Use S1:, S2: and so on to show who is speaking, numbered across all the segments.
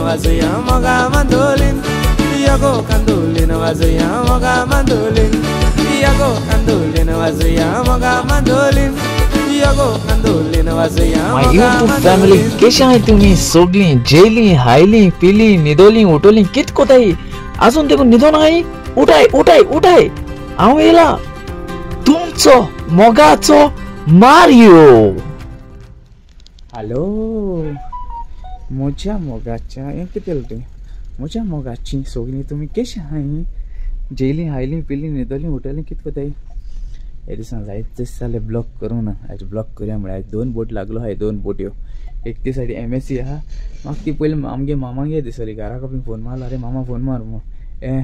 S1: वाजया मोगा मंदोलिन यागो कंदोलिन वाजया मोगा मंदोलिन यागो कंदोलिन वाजया मोगा मंदोलिन यागो कंदोलिन वाजया
S2: my YouTube family केशे आहाय तुमी सगळीं जेली हायली पिली न्हिदोली उठोली कित कोताय अजून देखून न्हिदोन आहाय उठाय उठाय उठाय हांव येयला तुमचो मोगाचो मारियो।
S3: हॅलो म्हज्या मोगाच्या हें कितें तें म्हज्या मोगाची सगळीं तुमी कशी आहाय जेली हायली पिली न्हिदोली उठली कितें कोताय हे दिसान जायत दीस जाले ब्लॉग करूं ना आयज ब्लॉग करूया म्हळ्यार आयज दोन बोट लागलो आहाय दोन बोटयो एक ती सायडी एम एस सी आहा म्हाका ती पयलीं आमगे मामागे दिसली घराक बी फोन मारलो अरे मामा फोन मार मु ए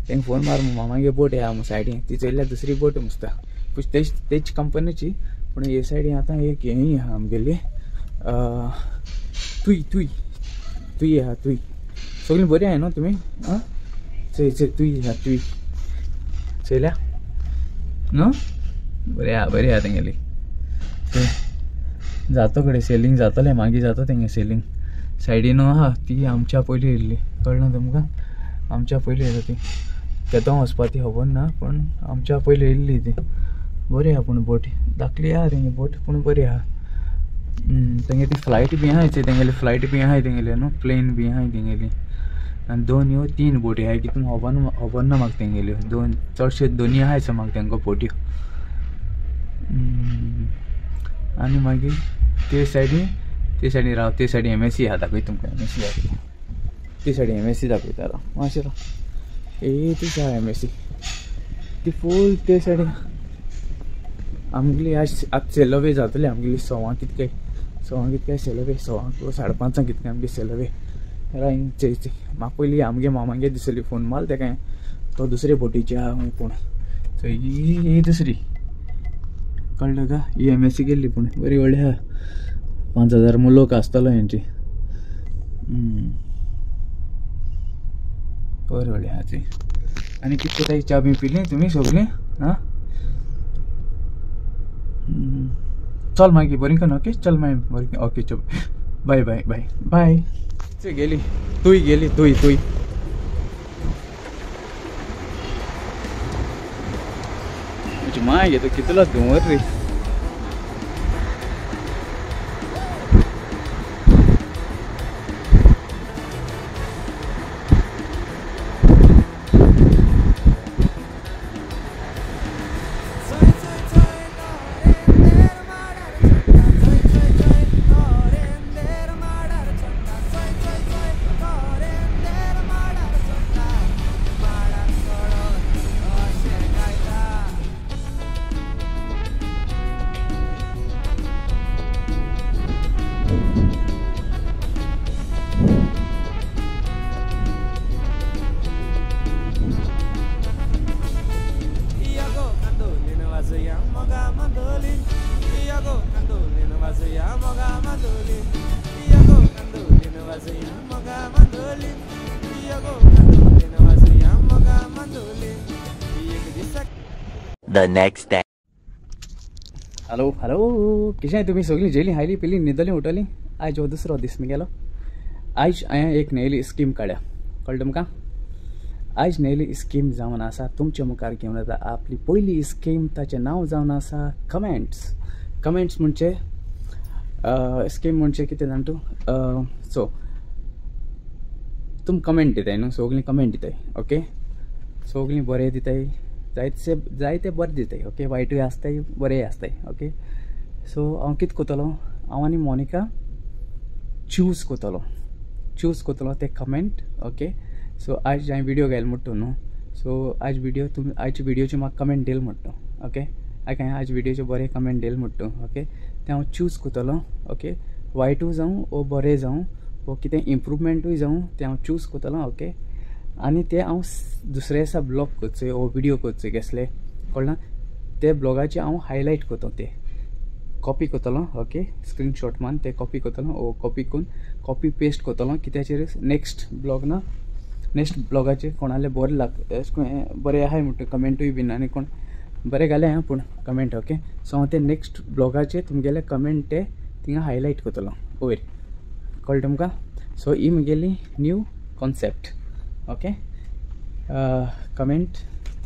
S3: तेंका फोन मार मु मामागे बोट आहा मु सायडीन ती चोयल्यार दुसरी बोट मुसता तेच तेच कंपनीची पूण हे सायडीन आतां एक हेंय आहा आमगेली तुय तुय तुय आहा तुय सगळीं बरी आहाय न्हू तुमी आं चोय चोय तुय आहा तुय चोयल्या न्हू बरी आहा बरी आहा तेंगेली जातो कडेन सेलींग जातलें मागीर जाता तेंगे सेलींग सायडीन आहा ती आमच्या पयलीं येयल्ली कळ्ळें तुमकां आमच्या पयलीं येयला ती तेतों वचपा ती खबर ना पूण आमच्या पयलीं येयल्ली ती बरी आहा पूण बोट धाकली आहा तेंगे बोट पूण बरी आहा तेंगे ती फ्लायट बी आहाय तेंगेली फ्लायट बी आहाय तेंगेली न्हू प्लेन बी आहाय तेंगेली आनी दोन ह्यो तीन बोटी आहाय कितून खबर खबर ना म्हाका तेंगेल्यो दोन चडश्यो दोनी आहाय म्हाका तेंकां बोट्यो आनी मागीर ते सायडीन राव ते सायडीन एम एस सी आहा दाखय तुमकां एम एस सी आहा ते सायडीन एम एस सी दाखयता राव मातशें राव ए ती आहा एम एस सी ती फूल ते सायडीन आमगेली आज आतां सेलोवे जातली आमगेली सवांक कितके सवांक कितके सेलोवे सवांक 5:30 कितके आमगे सेलोवे राव चय चय म्हाका पयलीं आमगे मामागे दिसली फोन मार तेका तो दुसरे बोटीचे आहा पूण सो ही दुसरी कळ्ळें का ही एम एस सी गेल्ली पूण बरी व्हडली आहा 5000 लोक आसतलो हेंची बरी व्हडली आहा ती आनी कितें कोताय च्या बी पिली तुमी सगळीं आं चल मागीर बरी कर ओके चल मागीर बरी ओके चल बाय बाय बाय बाय गेली तुय गेली तुय तुय मागीर तो कितलो धुंवर रे
S2: The next day.
S3: Hello hello कशें तुमी सगळीं जेली हायली पिली न्हिदली उठली आयज हो दुसरो दीस मुगेलो आयज हांवें एक नेली स्कीम काडल्या कळ्ळें तुमकां आयज नेली स्कीम जावन आसा तुमच्या मुखार घेवन येता आपली पयली स्कीम ताचें नांव जावन आसा कमेंट्स कमेंट्स म्हणजे स्कीम म्हणजे कितें जाण तूं सो तुम कमेंट दिताय न्हू सगळीं कमेंट दिताय ओके सगळीं बरें दिताय जायते जायते बरें दिताय ओके वायटूय आसताय बरेंय आसताय ओके सो हांव कितें करतलो हांव आनी मोनिका चूज करतलो चूज करतलो ते कमेंट ओके सो आयज हांवें विडियो घायल म्हणटा न्हू सो आयज विडियो तुमी आयच्या विडियोचे म्हाका कमेंट दिल म्हणटा ओके आयक हांवें आयज विडियोचे बरें कमेंट दिल म्हणटा ओके तें हांव चूज करतलो ओके वायटूय जावं वो बरें जावं वो कितें इम्प्रूवमेंटूय जावं तें हांव चूज करतलो ओके आनी ते हांव दुसरे दिसा ब्लॉग करचो वो विडियो करचो कसले कळ्ळें ते ब्लॉगाचे हांव हायलायट करता ते कॉपी करतलो ओके स्क्रीनशॉट मारून ते कॉपी करतलो वो कॉपी करून कॉपी पेस्ट करतलो कित्याचेर नेक्स्ट ब्लॉग ना नेक्स्ट ब्लॉगाचेर कोणाले बरें लाग बरें आहाय म्हणटा कमेंटूय बीन आनी कोण बरें घालें आं पूण कमेंट ओके सो हांव ते नेक्स्ट ब्लॉगाचेर तुमगेले कमेंट ते थिंगा हायलायट करतलो वयर कळ्ळें तुमकां. सो ही म्हगेली न्यू कॉन्सेप्ट ओके. कमेंट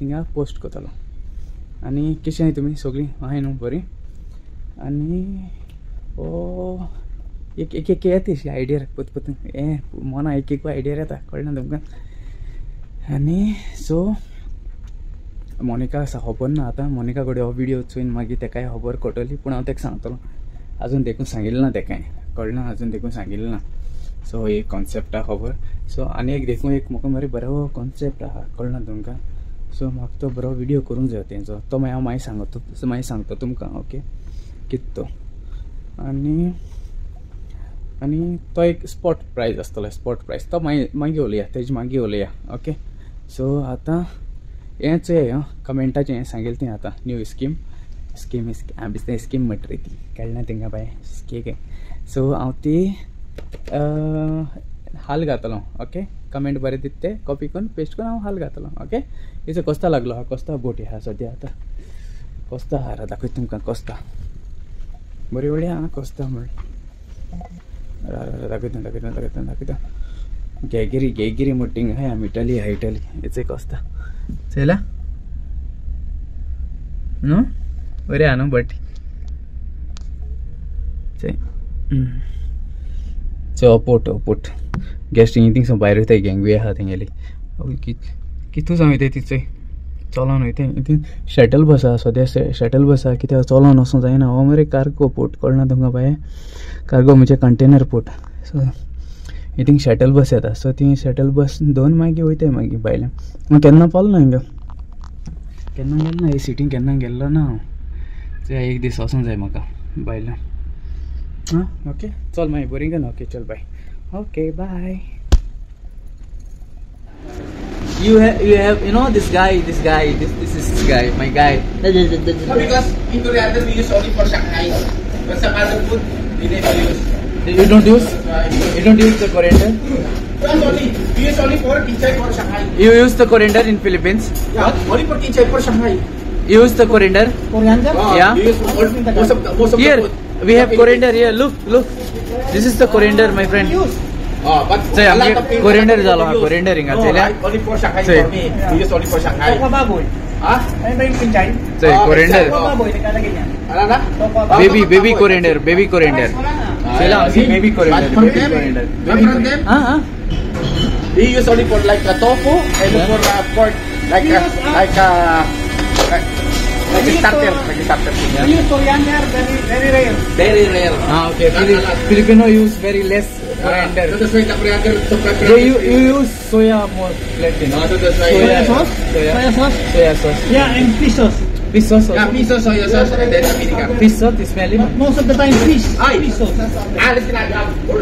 S3: थिंगा पोस्ट करतलो. आनी कशें तुमी सगळीं आहाय न्हू बरी. आनी ओ एक एक एक येता अशी आयडिया पोत पोत हें मना एक एक आयडिया येता कळना तुमकां. आनी सो मोनिका खबर ना आतां मोनिका कडेन हो विडियो चोयन मागीर तेकाय खबर कळटली. पूण हांव तेका सांगतलो आजून देखून सांगिल्लें ना तेकाय कळना आजून देखून सांगिल्लें ना. सो एक कॉन्सेप्ट आहा खबर. सो आनी एक देखून एक म्हाका मरे बरो कॉन्सेप्ट आहा कळना तुमकां. सो म्हाका तो बरो विडियो करूंक जायो तेंचो तो मागीर हांव मागीर सांगता मागीर सांगता तुमकां ओके कितें तो. आनी आनी तो एक स्पॉट प्रायज आसतलो स्पॉट प्रायज तो मागीर मागीर उलया तेजे मागीर उलया ओके. सो आतां हें चोय कमेंटाचें हें सांगेलें तें आतां न्यू स्कीम स्कीम हांव दिसता स्कीम म्हणटा रे ती कळना तेंकां बाय स्केक. सो हांव ती हाल घातलो ओके. कमेंट बरें दिता ते कॉपी करून पेस्ट करून हांव हाल घातलो ओके. हेचो कोस्ता लागलो आहा कोस्ता बोटी आहा सद्या आतां कोस्ता आहा दाखयता तुमकां कोस्ता बरी व्हडली आहा कोस्ता म्हण दाखयता दाखयता दाखयता दाखयता. गेगिरी गेगिरी म्हणटा आहा आमी इटली आहा इटली हेचे कोस्ता चोयला न्हू बरें आहा न्हू बट चोय चोय पोट पोट गेस्ट थिंगसून भायर वयताय गँगवे आहा तेंगेली कितू जावं वयताय ती चोय चलोन वयताय थिंग शटल बस आहा सद्या शटल बस आहा कित्याक चलोन वचूंक जायना. हो मरे कार्गो पोर्ट कळना तुमकां बाये कार्गो म्हणजे container port. So thing shuttle bus येता सो ती शटल बस दोन मागीर वयताय मागीर भायल्यान. हांव केन्ना पावलो ना हिंगा केन्ना गेलो ना हे सिटीन केन्ना गेल्लो ना हांव. एक दीस वचूंक जाय म्हाका भायल्यान. आं ओके चल मागीर बरी ना ओके चल बाय okay bye.
S2: You have you know this guy this is this guy my guy.
S4: No, because in Korea we use only for Shanghai. But some other food we never use.
S2: You don't use? You don't use the coriander?
S4: Not only. We use only for kinchay for Shanghai.
S2: You use the coriander in Philippines?
S4: Yeah, what? Only for kinchay for Shanghai.
S2: You use the coriander?
S4: Coriander? Oh,
S2: yeah.
S4: We use most of
S2: here,
S4: the food.
S2: We have coriander here. Look, look. This is the coriander, my friend.
S4: Use. Oh, but
S2: so, coriander jalo ha, coriander hinga chela.
S4: Only for Shanghai for me. We use only for Shanghai.
S5: Tokwa baboy.
S4: Ah?
S5: Ano ba yung kinchay?
S2: So, coriander.
S5: Tokwa baboy, naglalagay niya.
S4: Ano na?
S2: Baby, baby coriander, baby coriander. Chela, baby coriander, baby coriander.
S4: From them?
S2: Ah, ah.
S4: We use only for like a tofu and for pork, like a starter, like a starter.
S5: We use coriander very, very rare.
S2: Very rare. Ah, okay. Filipino use very less coriander.
S4: So that's why the coriander.
S2: Yeah, you use soya more plenty.
S4: No, so that's why
S5: soya sauce. Soya sauce.
S2: Soya sauce.
S5: Yeah, and fish sauce.
S2: Fish sauce.
S4: Yeah, fish sauce, soya sauce, and then vinegar.
S2: Fish sauce is smelly.
S5: Most of the time, fish. Fish sauce.
S4: Ah, let's go.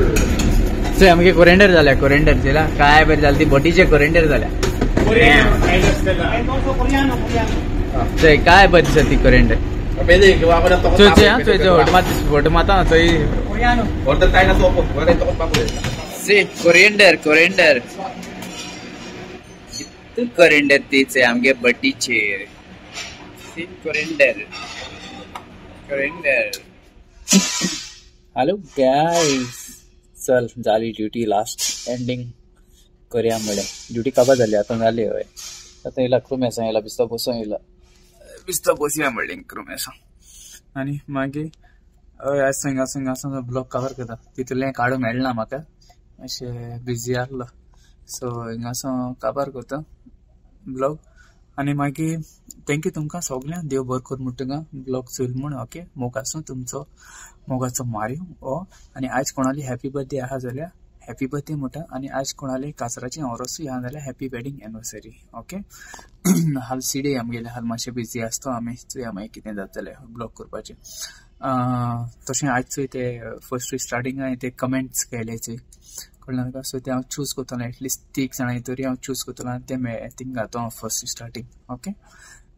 S2: So आमगे coriander झाल्या, coriander चेला काय बरे झाली ती बोटीचे coriander झाल्या.
S5: And also Koreano, Koreano.
S2: चोय काय बरी दिसता ती coriander.
S4: Pwede, gawa ko ng tokot
S2: चोय चोय चोय चोय होट माता चोय.
S5: Koreano.
S4: Order tayo ng topo. Wala tayong tokot baboy.
S2: See, coriander, coriander. कितू कोरिएंडर तीच आमगे बटीचेर. See, coriander. Coriander. Hello guys. चल जाली ड्युटी लास्ट एंडिंग करया म्हळ्यार ड्युटी काबार जाली आतां जाली हय. आतां येयला क्रुमेसां येयला बिस्तो बसून येयला बिस्तो बसया म्हणलें क्रुमेसां. आनी मागीर हय आयज हिंगा सावन ब्लॉग कवर करता तितूंतलें काडूंक मेळना म्हाका मातशें बिजी आहलो. सो हिंगा सावन काबार करता ब्लॉग. आनी मागीर thank you तुमकां सगल्यांक देव बरो करूं म्हणटा तुमकां ब्लॉग चोयल म्हूण. ओके मोग आसूं तुमचो मोगाचो मार्यो हो. आनी आयज कोणाली हॅपी बर्थडे आहा जाल्यार हॅपी बर्थडे म्हणटा. आनी आयज कोणाली काजराची ऑरोसूय आहा जाल्यार हॅपी वेडींग एनिवर्सरी. ओके हाल सिडे आमगेले हाल मातशें बिजी आसता आमी चोया मागीर कितें जातलें ब्लॉग करपाचें. तशें आयज चोय ते फर्स्ट स्टार्टिंग हांवें ते कमेंट्स केले चोय कळ्ळें तुका. सो ते हांव चूज करतलो एटलिस्ट तीग जाणां तरी हांव चूज करतलो आनी ते थिंग घातो हांव फर्स्ट स्टार्टिंग. ओके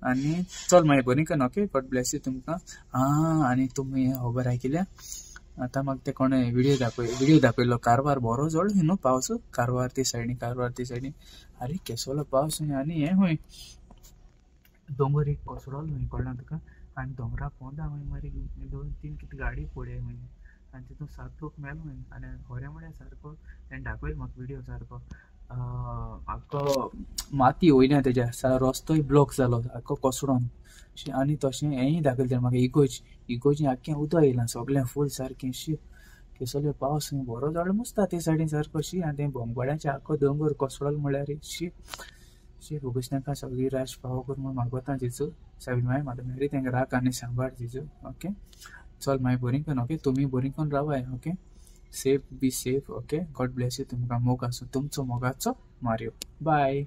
S2: आनी चल मागीर बरी कर. ओके गॉड ब्लेस you तुमकां. आं आनी तुमी खबर आयकिल्या आतां म्हाका ते कोणें विडियो दाखयलो कारवार बरो जळ्ळो न्हू पावस कारवार ती सायडीन कारवार ती सायडीन. आरे केसोलो पावस आनी हें खंय दोंगर एक कोसळोलो खंय कळ्ळें तुका. आनी दोंगरा पोंदा खंय मरे 2-3 कितें गाडी पडय खंय. आनी तितून 7 लोक मेलो आनी खरें म्हळ्यार सारको तेणें दाखयलो म्हाका व्हिडियो सारको आख्खो माती वयना तेज्या रस्तोय ब्लॉक जालो आख्खो कोसळोन. आनी तशें हेंय दाखयलें तेणें म्हाका इगोज इगोजी आख्खें उदक येयलां सगळें फूल सारकें शी केसोले पावस बरो जालो मुसता ते सायडीन सारको शी. आनी तें बोंगबाड्याचें आख्खो दोंगर कोसळोलो म्हळ्यार शी शी. फुगूस तांकां सगळी राश पावो कर म्हूण मागोता जेजू साबीन माय म्हाका मेरी तांकां राख आनी सांबाळ जेजू. ओके चल मागीर बरी करून ओके तुमी बरी करून रावाय. Okay safe be safe. Okay God bless you. तुमकां मोग आसूं तुमचो मोगाचो मारियो. बाय.